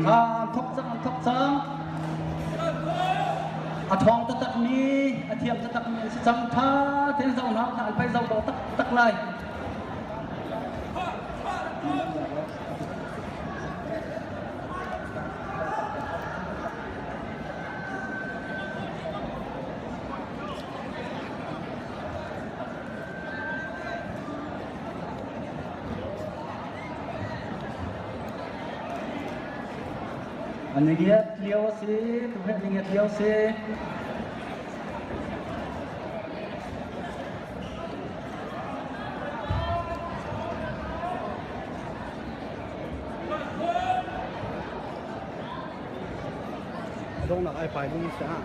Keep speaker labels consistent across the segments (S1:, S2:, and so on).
S1: Ha an thok cang an thok cang. A ṭhawng taktakmi, a thiam taktakmi an si cang. Ṭha tein zoh hna kha an pei zoh dawh taktak lai. An i ngiat lio a si, tuhi an i ngiat lio a si.
S2: Donghnak ai pai ding si ah.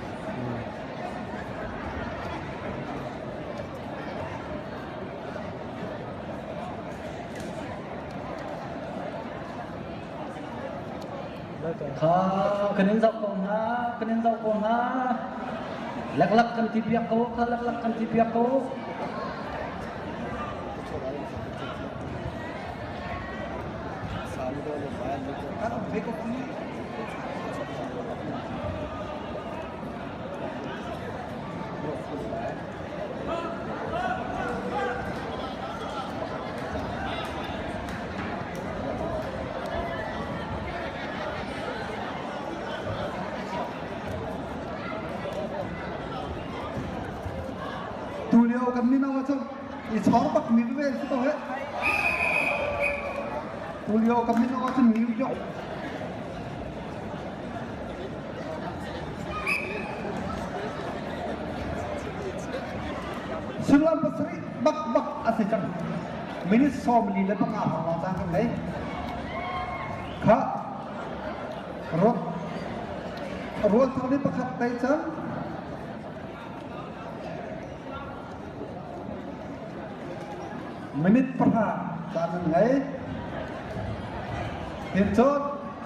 S1: Kha kan in zoh ko hna, kan in zoh ko hna. Leklak kan ti piak ko, kha leklak kan ti piak ko.
S2: Tulio kan mino cu i chawng bak mi veve si ko he. Tulio kan mino cu New York. Sullam pasarih bak bak a si cang. Minute 45 hrawng lawng cang kan ngei. Kha ruat rual thang ni pakhat dai cang. Minute pahra caan nan ngei. Hin cun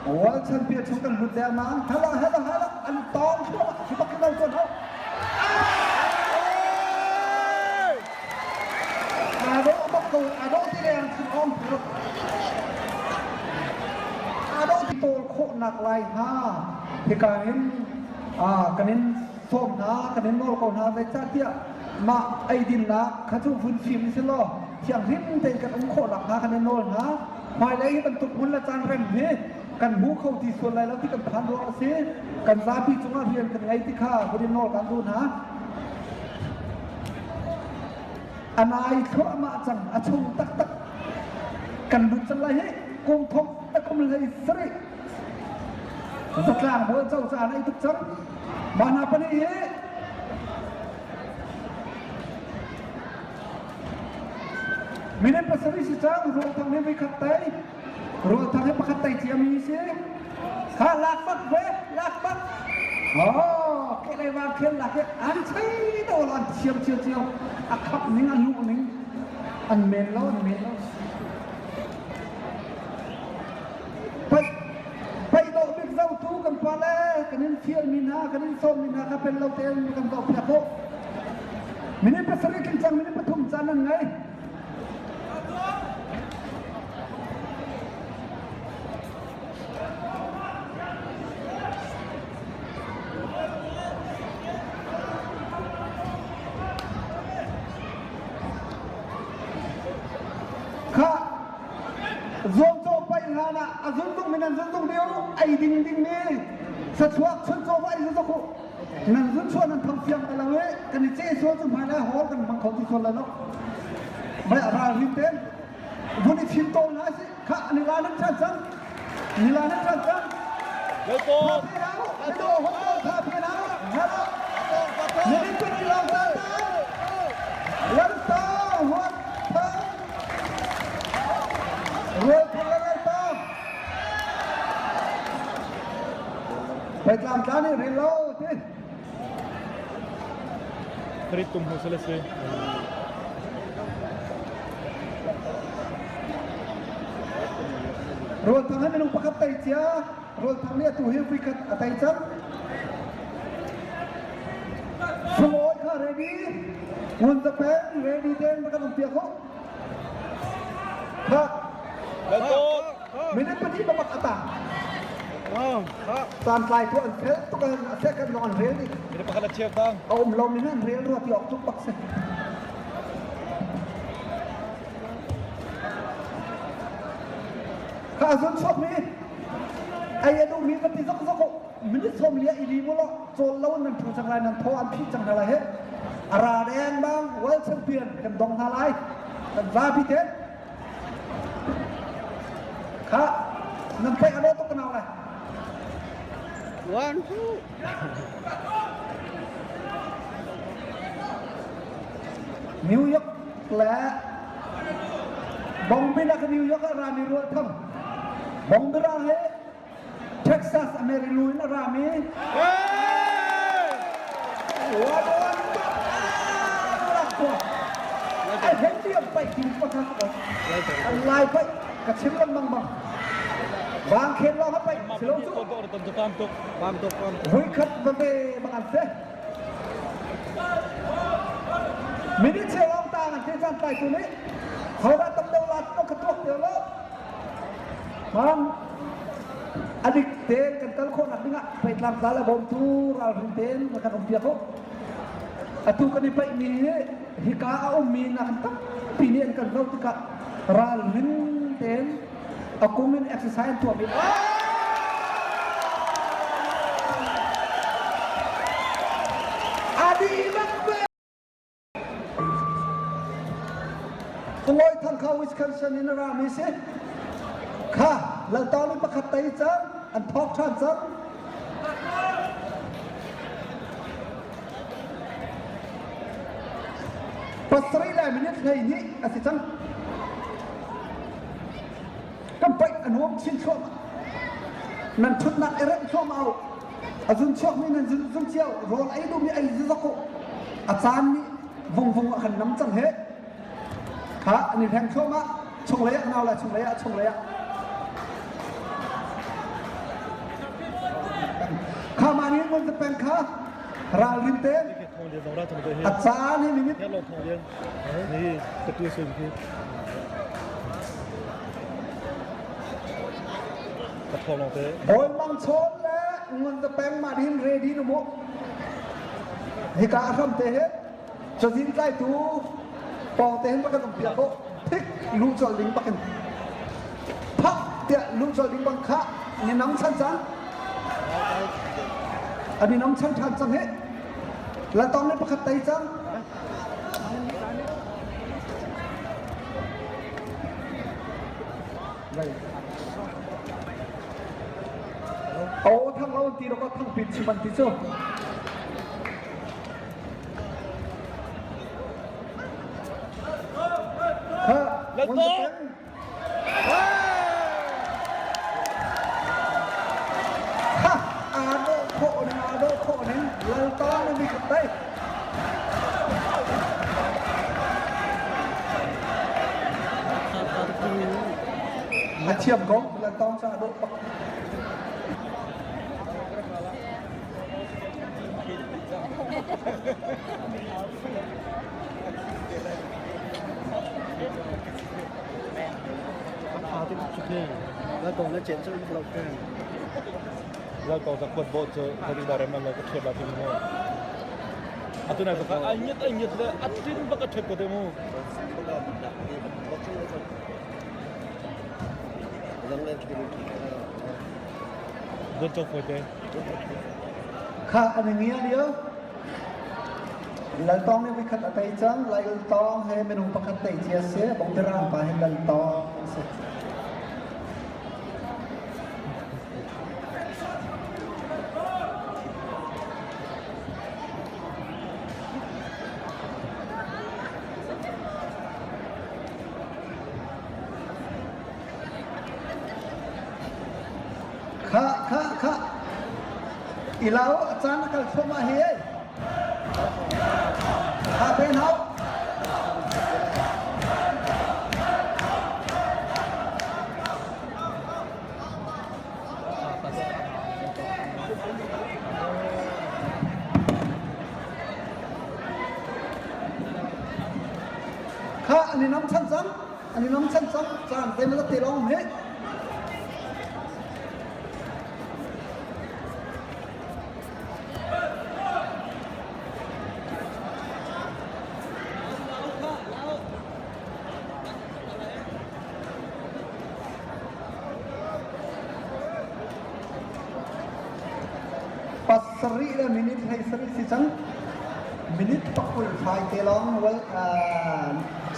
S2: World Champion chung kan lut dengmang. Hello, hello, hello. An tawng thluahmah. Hi bak lo tuan ho. Aa dawh bak ko. Aa dawh ti leng cun om. Aa dawh ti tawl khawhnak lai hnga. Hika hin kan in sawm hna, kan in nawl ko hna. Zeicahtiah mah eidinnak kha cu vun fim si law thianghlim tein kan um khawh nakhnga kan in nawl hna. Hmailei hi bantuk hmun le caan rem hi kan hmu kho ti sual lai lo ti kan phan ruang a si. Kan zapi cungah rian kan ngei ti kha vun in nawl kan duh hna. A nai thluahmah cang, a chung taktak kan lut cang lai hi kum thong kum hlei sarih zatlang bawl co caan ai tuk cang. Mah hna pahnih hi Minute pasarih si cang Rualthang hi voikhat tai Rualthang hi pakhat tai ciami si ha lak bak ve lak bak oh ke lai wang khel lak he an chei to lo an thiam cio cio a khap ning a luh ning an men lo an men lo pai pai do bik zo tu kan pa le kan in fial mi hna kan in sawm mi hna kha pen lo tein kan do piak ko Minute pasarih tling cang minute pathum caan an ngei. Kha zuamcawh paih hlan ah a zunzung min an zunzung deu ei ding ding mi sachuak chuncaw va ei zuzuk u Nan zun chuah nan thong fiang te lo i kan i ceh sual cu hmai lai hall kan hmang kho ti sual lai lo. Mai ralrin ten vun i chim tawl hna si kha nila nan chan cang nila nan chan cang
S3: Lelto.
S2: Tha phe na lelto hotto tha phe na hello Nilin tu ni long ta ta Lelto huat thang Rual thang lelto Phaitlam tla nih rel lo ti.
S3: Krit tum ho sele si.
S2: Rawl thang hi minung pakhat tai cia. Rawl thang nih atu hi vuikhat a tai cang. Sungawi kha ready. Ngun zapen ready ten kan um piak ho. Kha. Minute pahnih babak ata. Caan tlai tu an fel tuk an a second lawng an rel dih.
S3: Mine pakhat a cheu tang.
S2: A um lo mi an rel rua ti awk tuk bak si. Kha zun chuak mi ai a duh mi va ti zok zok minute som lia i li mu lo chawl lo nan thu cang lai nan thaw an phih cang hna lai he a ra deng bang world champion kan dong hna lai kan zapi te kha nan pek a tuk nau lai
S1: One, two.
S2: New York le Bongbi nak New York ah rami rual tham Bongbira he Texas Amerilu in a rami A hen diam pai tin pakhat ko. An lai pai ka chim lengmang bang. Bang khen lo ha pai silo cu. Vui khat va ve bang an se. Minute cheu ong tang an te chan tai tu ni. Hau da tam deuh la to ka tuak te lo. Mang adik tein kan kal khawhnak dingah peitlang zal a bawmtu ralring tein kan um piak u. Atu kan i paihmi hi hika a ummi nakin tampi nih an kan zoh tikah ralring tein a kum in exercise an tuahmi a dihlak ve Ngawi thang kha Wisconsin in a rami si. Kha laltang nih pakhat tei cang, an thawk ṭhan cang. Pasarih le minute 12 a si cang. Kan paih a nuam chin thluahmah. Nan ṭhutnak i remh thluahmah u. A zun chuakmi nan zun zun cio rawl ei duhmi ei zizok u. A caan nih vungvung a kan nam cang he. Kha an i hleng thluahmah. Chunglei ah nau le chunglei ah chunglei ah. Kha mah nih ngun peng kha ralrin te a caan hi minute Bawi Mang Chawn le Ngun Za Peng mah din ready nu mu. Hika a hram te he cazin tlaitu pawng te hin bak an um piak ko. Thik lu chol ding bakin. Phak tiah lu chol ding bang kha ni nam chan cang. Ani nam chan than cang he. Latong le pakhat tei cang. Aw thang lo ti lo thang pin chim an ti cu. Ha,
S3: Let's go.
S2: Ha, aa dawh khawh ning aa dawh khawh ning lalta na mi khat dai. A thiam ko, laltawng ca dawh bak.
S3: Laltawng ca kuat bawh cu zeitin dah rem lo ka ṭhiat la ti mu. Atu nai zakha ai ngiat ai ngiat le a tin bak a ṭhet ko te mu. Don chok foi te.
S2: Kha an ngia lio. Laltawng nih voikhat a tei cang. Laltawng he minung pakhat tei cia si. Bongtirang pa he Laltawng si. Kha kha kha i lau a caan a kal thluahmah hi ei. Kha pen hau. Kha an i nam chan cang. An i nam chan cang. Caan zeimaw te lawng he. Pasarih le minute 17 si cang. Minute pakul fai te lawng world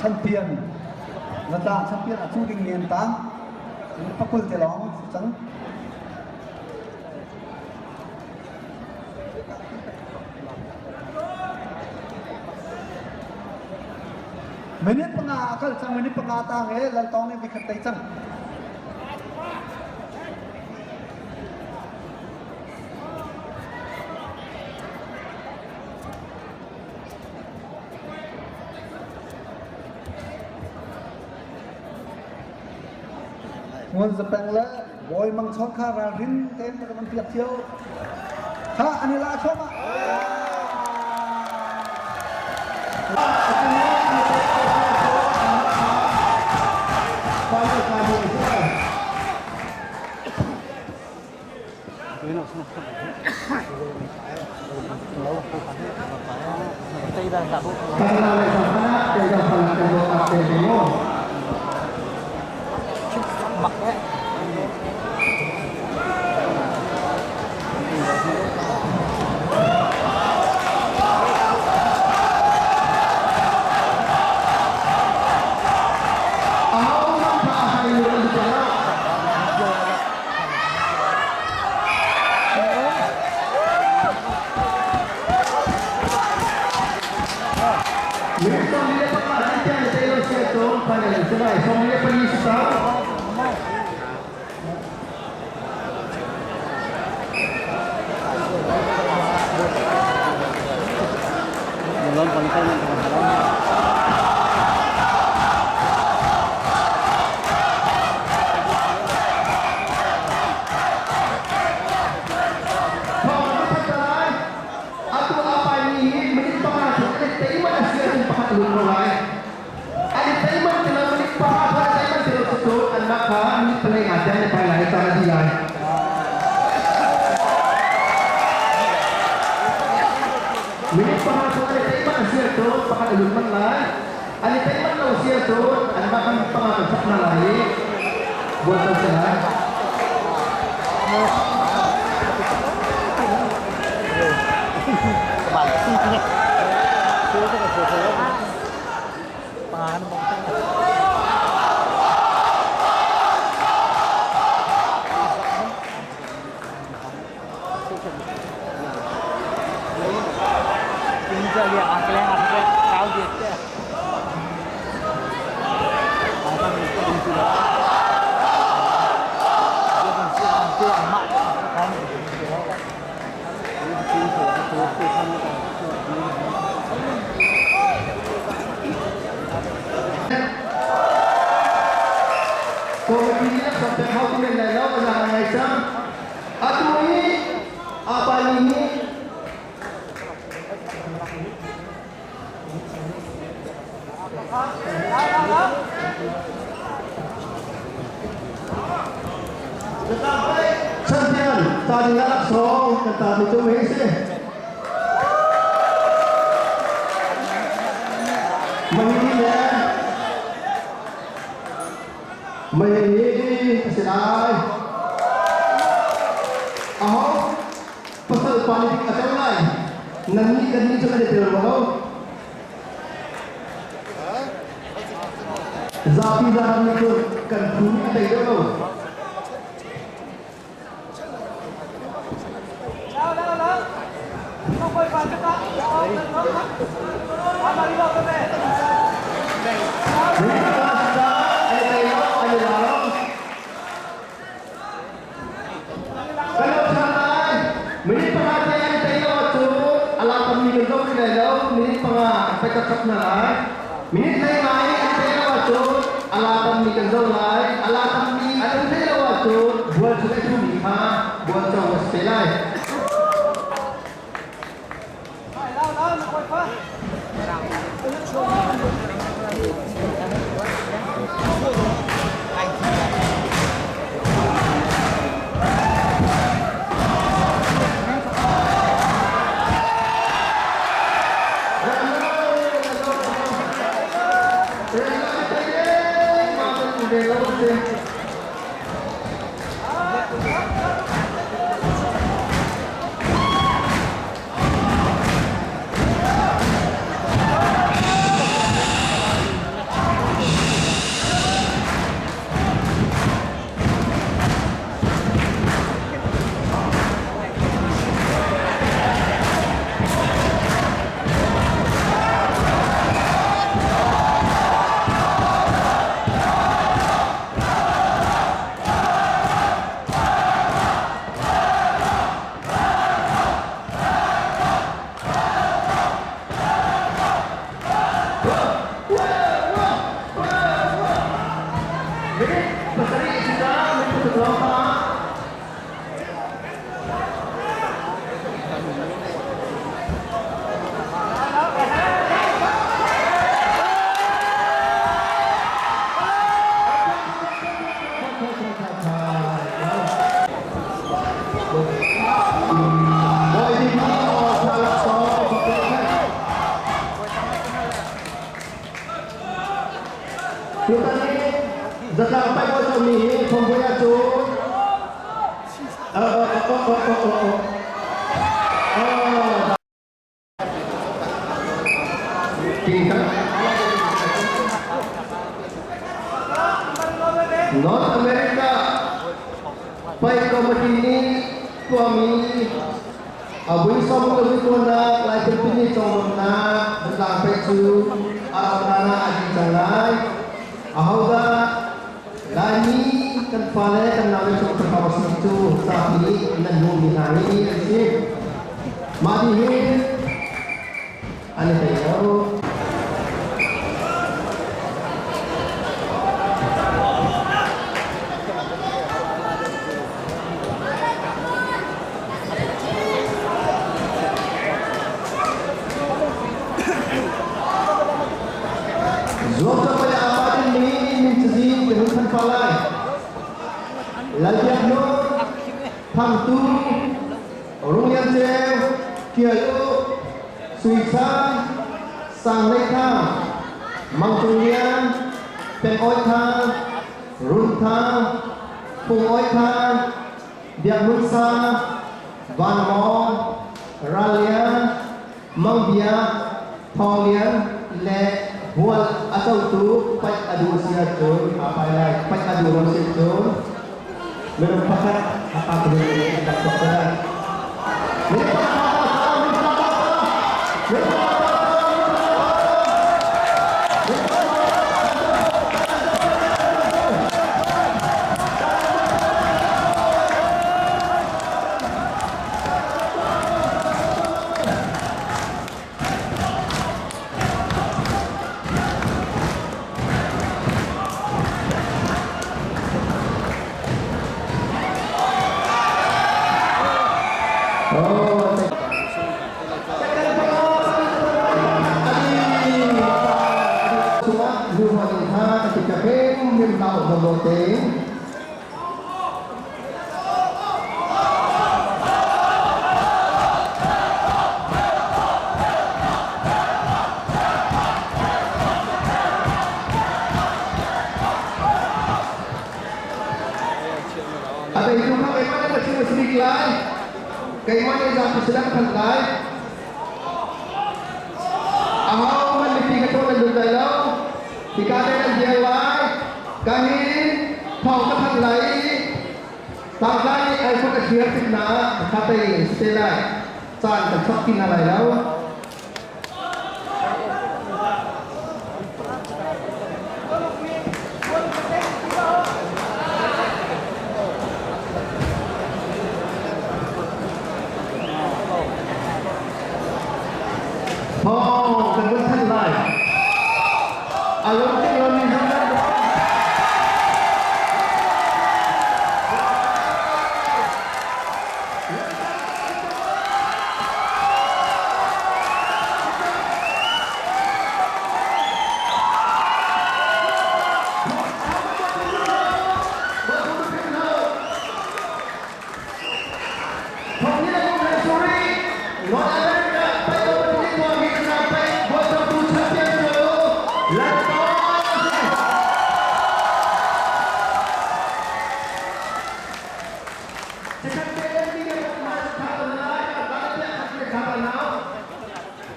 S2: champion zatlang champion a cu ding men tang. Minute pakul te lawng si cang. Minute 5 a kal cang, minute 5 tang e Laltawng nih vikhat tei cang. Ngun Zapeng le Bawi Mang Chawn kha ralrin tein ka kan piak cio. Kha an i la thluahmah.
S4: Atu apai mi hi minute 5 chung an i teiman a si ahcun pakhat a lut ko lai. An i teiman ti lo minute 5 kha an teiman ti lo cu anmah kha minute 15 tiang an i pai lai i caan a dih lai. Minute 5 chung an i teiman a si ahcun pakhat a lut manh lai. An i teiman lo si ahcun anmah kha minute 5 kan chap hna lai i bual si lai. Committee nih sampai hau ti men lai lo a ngai cang. Atu hi Abani nih Champion ta ding ah laksawng kan ta mi cu hei si. Mahi le Mahi a si lai. Aho pasal pa nih a co lai. Nan nih kan nih cu kan i tel rua lo. Zapi zapi nih cun kan phu nih a tei deuh lo. Minute 5 te an tei lo ahcun a la tammi kan zoh rih lai lo. Minute 5 an pek taktak hna lai. Minute 15 i an tei lo ahcun a la tammi kan zoh lai. A la tammi an um hlei lo ahcun bual chung i thumi kha bual co a si te lai. Bawi Bik nih aw thla laksawng ka pek hna. Tutan hi zatlang paih bawi comi hi thawngbuai ahcun North America Paih Committee nih tuahmi a vui som le vui tuannak Lai pumpi nih conglawmhnak zatlang paih cu a rauhhlan ah a dih cang lai. Ahodah Laimi kan fale kan naule chung thlarau si cu zapi nih nan hmuhmi hna hi an si. Mah ti hin an i thei lo. Zuamcawh le aa dingmi min cazin ka hun than pah lai. Lalbiak Nawl, Thangtu, Rung Lian Ceu, Tial Uk, Sui Chan, Sang Hlei Thang, Mang Cung Lian, Peng Awi Thang, Run Thang, Phung Awi Thang, Biak Mun Sa, Van Mawng, Ral Lian, Mang Biak, Thawng Lian le Hual a cotu paih a duh si ahcun aa pai lai. Paih a duh lo si ahcun minung pakhat a pa in rak tuak te lai. Minung pakhat Chungah luhma ding kha ka ti ka hrim hrim hlah u te. A beitu kha keimah nih ka chim a si bik lai. Keimah nih zapi sinah ka thanh lai. Ahohmanh mipi ka chawn nan lut lai lo. Hika te nan dir lai. Ka hin thawng ka thanh lai i tangka nih iPhone a thir tik hna ah kha tei an si te lai. Caan kan chap ti hna lai lo. Thawng kan vun thanh lai. A lungthin lomi zong nan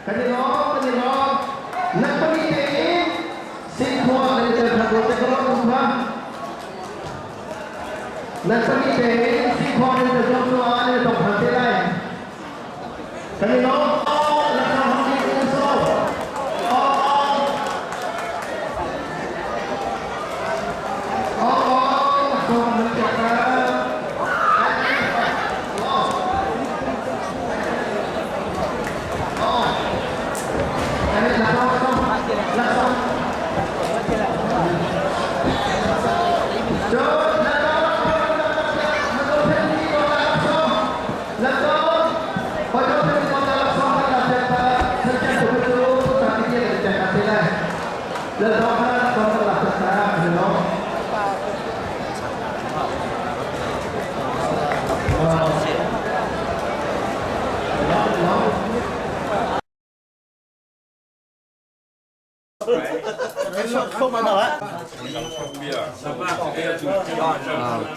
S4: Kan i lawm, kan i lawm. Nan pahnih tein Singkhua nan i tel kha te ka lawm tuk hna. Nan pahnih tein Singkhua nan i tel cu ah nan i tong than te lai. Kan i lawm. Oh, oh, oh,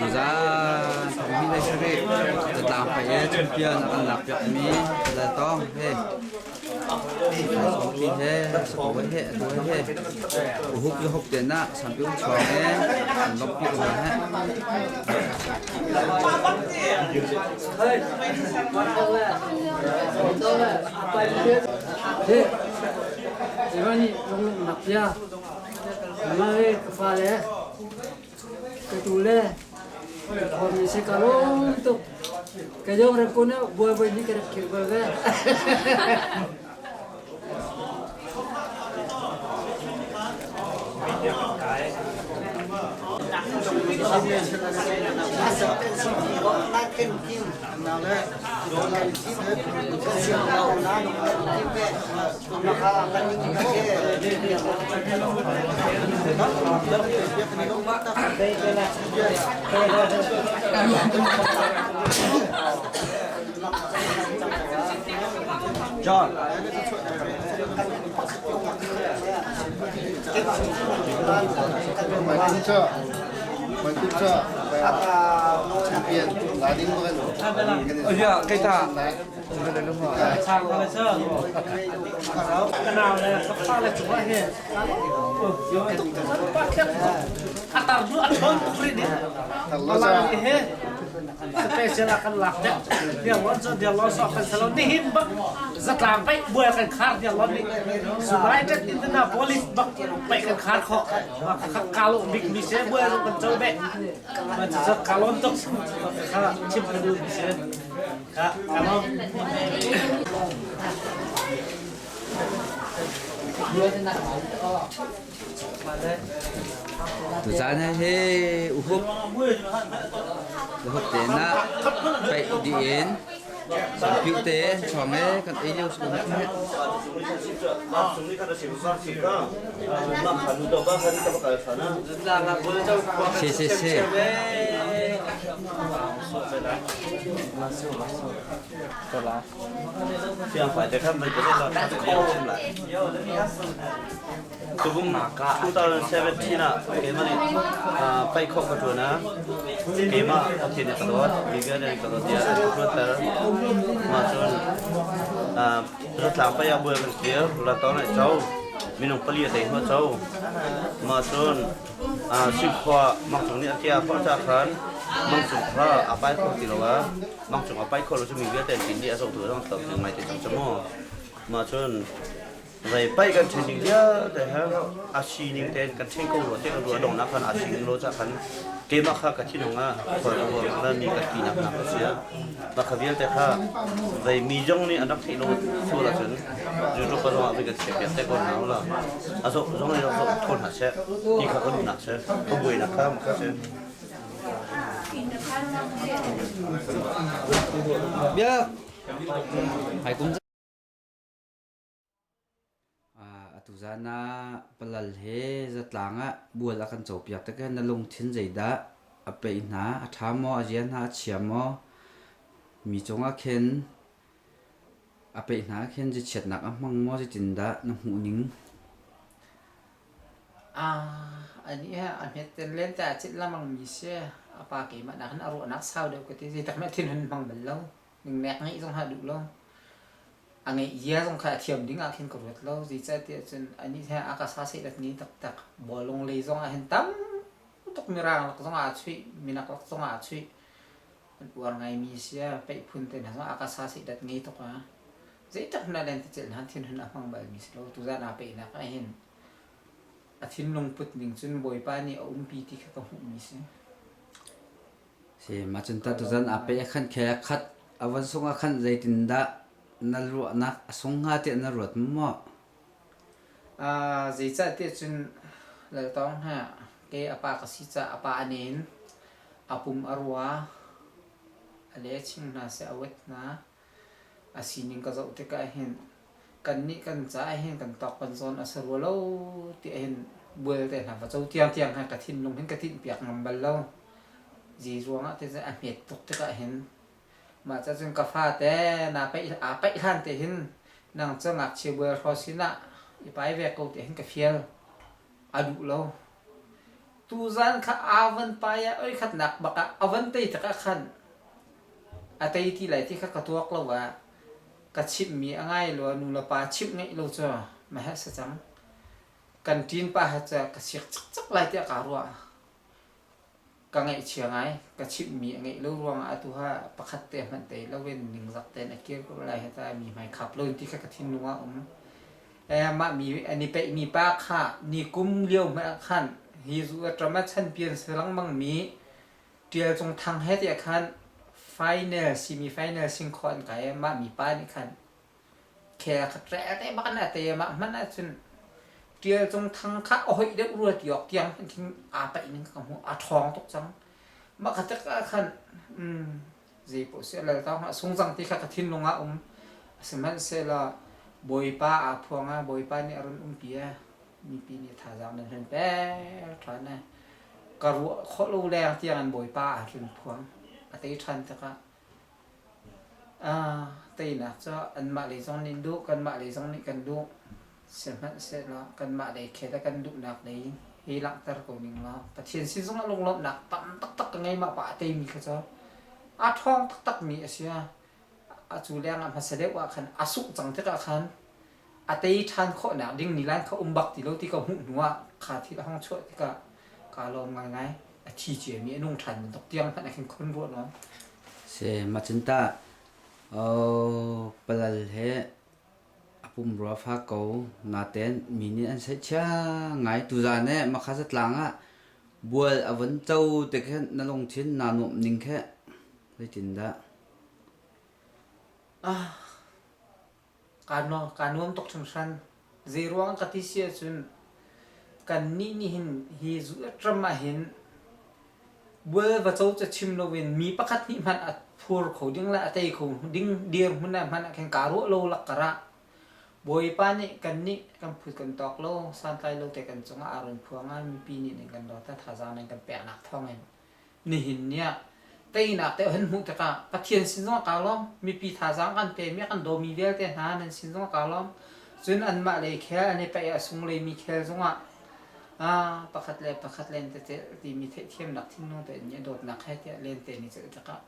S5: Tuzaan thawnghi le sarih zatlang pai e champion a kan lakpiakmi Laltawng he Sawmpi he Sapawi he atu he uhup le hup te na sampi um chuang e an lawmhpi ko hna he.
S1: He, Irani lunglawmhnak bia, Mare ka fale, ka tule, ka thawmi si ka lawm tuk. Ka yong ram kun buai buai nih ka rak khil bal ve.
S5: John. Ya, kita.
S6: Special ah kan lak deuh dialon cu dialon so kan salo nihin bak zatlang paih buai kan khar dialon nih United Indianapolis bak paih kan khar kho kalo bik mi se buai kan cho be ma chu kalon tuk kha chim ka du mi se kha kalon
S5: Tuzaan hi uhup uhup te na peih dih in sampiu te chuang e kan ei lio sum he. Si si si.
S7: Tukum 2017 ah keimah nih paih khawh ka ṭuan ah keimah Pathian nih ka dawt, mi vialte nih ka dawt tiah an ka ruatter. Mah cun zatlang paih ah buai kan kir, latawng nih co, minung pali a tei hnu a co. Mah cun Suikhua Mangcung nih a kia khawh caah khan Mangcung kha a pai kho ti lo ah Mangcung a pai kho lo cu mi vialte an tin dih a zohtu zong tlawm ngai te cang cu mu. Mah cun Zei paih kan ṭhen ding vialte he a sining tein kan ṭhen ko rua te kan ruah donghnak khan a sining lo cah khan keimah kha ka thinlung ah khual ka ruang la mi ka tinak nak a si. Mah kha vialte kha zei mi zong nih an rak theih lo sual ahcun YouTube pa zong ah kan share piak te ko hna la. A zoh zong nih zoh thawn hna seh ti kha ka duhnak si. Ka buainak kha mah kha si.
S5: Biak. Hai kum Atu zan ah palal he zatlang ah bual a kan copiak tikah na lungthin zeidah a peih hna, a ṭha maw, a zia hna, a chia maw? Mi cungah khin a peih hna khin zichiatnak a hmang maw, zeitindah na hmuhning?
S8: Anih hi a hmet ten len te ah cit lengmang mi si. A pa keimah nakin a ruahnak sau deuh ka ti. Zeitak hmanh thinhun hmang bal lo. Ningnek ngeih zong hlah duh lo. A ngeih zia zong kha a thiam ding ah khin ka ruat lo. Zeicahtiah cun anih he a ka sa sehlat ngi taktak. Bawlung lei zong ah hin tam tuk mirang lak zong ah a chuih, minak lak zong ah a chuih. An uar ngaimi si a peih phun te hna zong a ka sa sehlat ngei tuk a. Zeitak hmanh ah len ti celh hna thinhun a hmang balmi si lo. Tuzan aa peihnak ah hin a thinlung put ning cun Bawipa nih a umpi ti kha ka hmuhmi si.
S5: Si, mah cun tah tuzan aa peih a khan khe khat a von sung ah khan zeitindah na ruahnak a sung hnga tiah na ruat maw?
S8: Zeicahtiah cun Laltawng hna kei a pa ka si caah a pa a nen, a pum a rua, a le ching hna seh a wet hna. A sining ka zoh tikah hin kannih kan caah hin kan tawk kan zawn a si rua lo tiah hin bual te hna va co tiangtiang he ka thinlung hin ka tinhpiak ngam bal lo. Zi ruangah te a hmet tuk tikah hin mah ca cun ka fate naa paih aa paih hlan te hin nang cu ngakchia bual hraw sinah i pai ve ko tiah hin ka fial. A duh lo. Tuzan kha aa van pai ah oi khatnak bak ah a van tei tikah khan a tei ti lai ti kha ka tuak lo ah ka chimhmi a ngai lo nu le pa chimh ngeih lo cu ma he si cang. Kan ṭin pa he cu ka siak cikcek lai tiah kaa ruah. Ka ngaihchia ngai. Ka chimhmi a ngeih lo ruangah atu ha pakhat te hmanh tei loin ningzak tein a kir ko lai hi ta mi hmai khap lo ti kha ka thinlung ah um. Eh, mah mi an i peihmi pa kha ni kum lio hmanh ah khan hi zu a ṭam a chanpian si lengmang mi Ṭial Cung Thang he tiah khan final semi final singkhaw an kai mah mi pa nih khan Khel kha ṭe bak in a te mah hmanh ahcun Ṭial Cung Thang kha a hoih deuh rua ti awk tiang hmanh khin aa paih ning ka hmuh. A ṭhawng tuk cang. Mah kha tik ah khan um, zei paoh si lal tawng a sung cang ti kha ka thinlung ah um. Sihmanhsehlaw Bawipa aa phuang ah Bawipa nih a run umpi ah mipi nih thazaang nan hun pek ṭhan ah ka ruah khawh lo leng tiang in Bawipa aa run phuang. A tei ṭhan tikah Teinak cu anmah lei zong nih duh, kanmah lei zong nih kan duh. Sihmanhsehlaw kanmah lei khel a kan duhnak lei hi langhter ko ning law Pathian sin zongah lunglawmhnak tam taktak ka ngei mah pa a teimi kha cu a ṭhawng taktakmi a si. A cu lengah hmasa deuh ah khan a sungh cang tikah khan a tei ṭhan khawhnak ding nilan kha um bak ti lo ti ka hmuh hnu ah kha thil a hong chuah tikah kaa lawm ngaingai. A thi ciami a nung ṭhan bantuk tiang hmanh ah khin khon ruah lawm.
S5: Si, mah cun tah palal he a pumrua fak ko natein mi nih an seihchia ngai. Tuzaan eh makha zatlang ah bual a von co te khin na lungthin naa nuamh ning khi zeitindah?
S8: Ah, Kaa nuam tuk hringhran. Zeiruang ka ti si ahcun kannih nih hin hi ram ahhin bual va co ca chim loin mi pakhat nih hmanh a phur kho ding le a tei kho ding dirhmun ah hmanh ah khin kaa ruah lo lakkar ah Bawipa nih kannih kan phut kan tawk lo santlai lo te kan cungah aa run phuang ah mipi nih nan kan dawt ah thazaang nan kan peknak thawngin Nihin ni ah teinak te hun hmuh tikah Pathian sin zong kaa lawm, mipi thazaang kan pemi a kan dawmi vialte hna nan sin zong kaa lawm. Cun anmah lei khel an i paih ah sungleimi khel zongah ah pakhat le pakhat lentecelh timi theihthiamnak thinlung tein nih a dawtnak he tiah lente an i celh tikah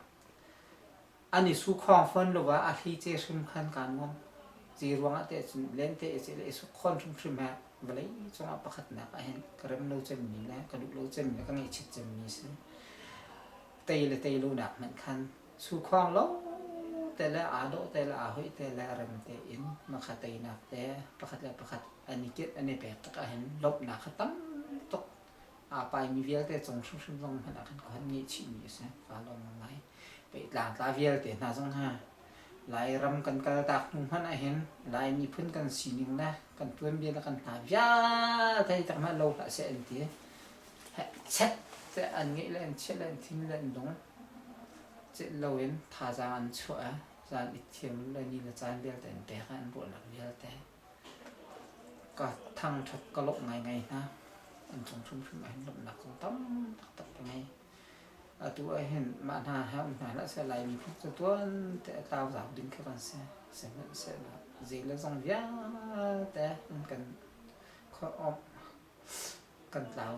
S8: an i sukhawng fawn lo ah a hlice hrim khan kaa nuam. Ci ruangah te cun lente i celh i sukhawn hrimhrim he vawlei cungah pakhatnak ah hin ka rem lo cemmi le ka duh lo cemmi le ka ngaihchiat cemmi si. Tei le tei lonak hmanh khan sukhuang lo te le aa dawh te le aa hoih te le rem tein makha teinak te pakhat le pakhat an i kit an i pek tik ahhin lawmhnak kha tam tuk aa paimi vialte cung hrimhrim zong hmanh ah khan ka hon ngeihchihmi a si. Kaa lawm ngai. Peihtlang tla vialte hna zong ha Lairam kan kaltak hnu hmanh ahhin Lai miphun kan sining le kan tuanbia le kan hna vialte hi tak hmanh lo hlah seh an ti. Chet te an ngeih le an chiah le an thin le an lung celh loin thazaang an chuah zan i thiam le ni le caan vialte an pek an ruahnak vialte Ka thangṭhat ka lawmh ngaingai hna. An cung hrimhrim ahhin lawmhnak zong tam taktak ka ngei. Atu ahhin mah hna he um hna hlah seh Laimi phun cu tuan te a tlau zau ding khi kan si. Sihmanhsehlaw zei le zong vialte an kan khuarawmh kan tlau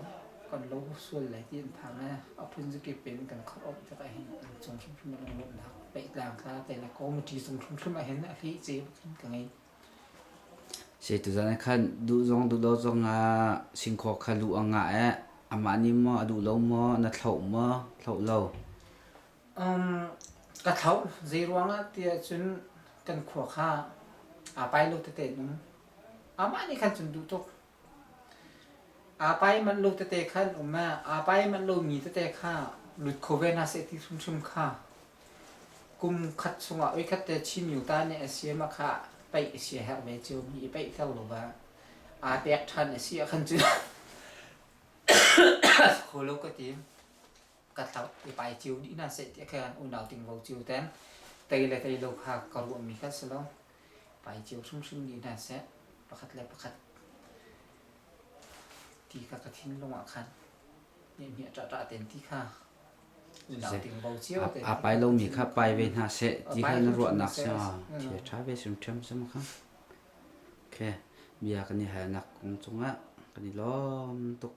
S8: kan lo sual lai ti an phang i a phun zakip in kan khuarawmh tikah hin an cung hrimhrim ah lunglawmhnak peihtlang tla te le committee cung hrimhrim ahhin a hleice bak hin ka ngei.
S5: Tuzan ah khan duh zong duh lo zong ah singkhaw kha luh a ngah eh. Amah nih maw a duh lo maw, na thloh maw, thloh lo?
S8: Um, ka thloh. Zeiruangah tiah cun kan khua kha aa pai lo tete in um. Amah nih khan cun duh tuk. Aa pai manh lo tete khan um eh. Aa pai manh lomi tete kha lut kho ve hna seh ti hrimhrim kha Kum khat chungah voikhat te Chin Yuta nih a siam ah kha paih a si a herh ve ciomi i paih ter lo ah aa pek ṭhan a si ahkhan cun kho lo ka ti. Ka thlauh i pai cio dih hna seh ti kha unau tingvo cio ten tei le tei lo kha ka ruahmi kha si lo. Pai cio hrimhrim dih hna seh pakhat le pakhat ti kha ka thinlung ah khan nehhniah ṭahṭah ten ti kha
S5: Aa pai lomi kha pai ve hna seh ti kha na ruahnak si thil ṭha ve hrimhrim si maw kha? Okay, bia kan i halnak kong cungah kan i lawm tuk.